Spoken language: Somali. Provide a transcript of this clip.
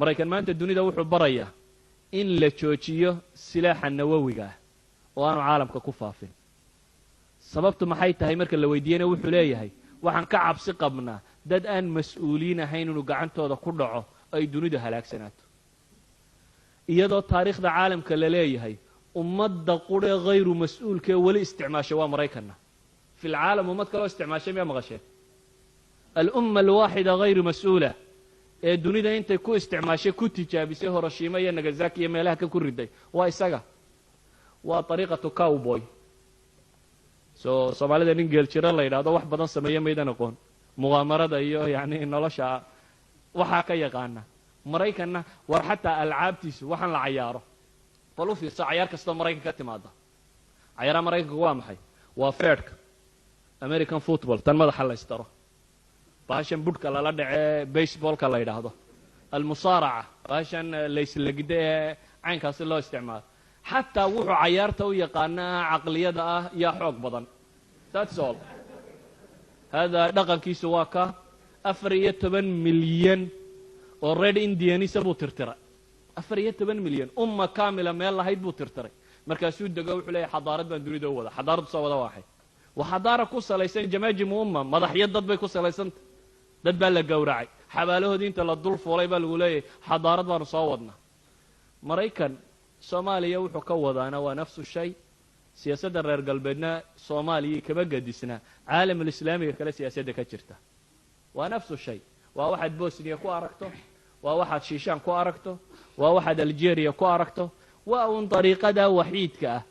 Maraykan maanta dunida wuxuu barayaa in la joojiyo silaaxa nawowiga ah oo aanu caalamka ku faafin. Sababtu maxay tahay marka la weydiiyena, wuxuu leeyahay: waxaan ka cabsi qabnaa dad aan mas-uuliyiin ahayn inuu gacantooda ku dhaco, ay dunidu halaagsanaato. Iyadoo taariikhda caalamka la leeyahay ummadda qurhe hayru mas-uulkee weli isticmaashay waa Maraykanna. في العالم ummad kaloo isticmaashay miyaa maqasheen? الأمة الواحدة غير مسؤولة ee dunida intay ku isticmaashay, ku tijaabisay Hiroshima iyo Nagasaki iyo meelaha ka ku riday waa isaga. Waa طريقة cowboy. So Soomaalida nin geel jiro la yidhahdo wax badan sameeye maydan aqoon, muqaamarada iyo yacni nolosha waxaa ka yaqaana. Maraykanna war xataa alcaabtiisu waxaan la cayaaro, bal u fiirso cayaar kastoo Maraykan ka timaada. Cayaaraha Maraykanka waa maxay? Waa feedhka, American football, tan madaxa la ystaro, bahashan budhka lala dhacee baseballka la yidhaahdo, المصارعة, bahashan layslagida ee caynkaasi loo isticmaalo. Xataa wuxuu cayaarta u yaqaanaa caqliyada ah yaa xoog badan. That's all. Hada dhaqankiisu waa ka 14 milyan oo Red Indianisa buu tirtiray. 14 milyan, أمة كاملة meel lahayd buu tirtiray. Markaasuu dego, wuxuu leeyahy: xadaarad baan dunida u wada. Xadaaraddu soo wada waaxay? Waa xadaara ku salaysan جماجم أمة, madaxyo dad bay ku salaysanta. Dad baa la gowracay, xabaalahoodii inta la dul fuulay baa lagu leeyahay xadaarad baanu soo wadnaa. Maraykan Soomaaliya wuxuu ka wadaana waa نفس الشيء. Siyaasadda reer galbeedna Soomaaliya kama gadisna caalamul islaamiga kale. Siyaasadda ka jirta waa نفس الشيء. Waa waxaad Bosniya ku aragto, waa waxaad Shiishaan ku aragto, waa waxaad Algeria ku aragto. Waa uun dariiqada waxiidka ah.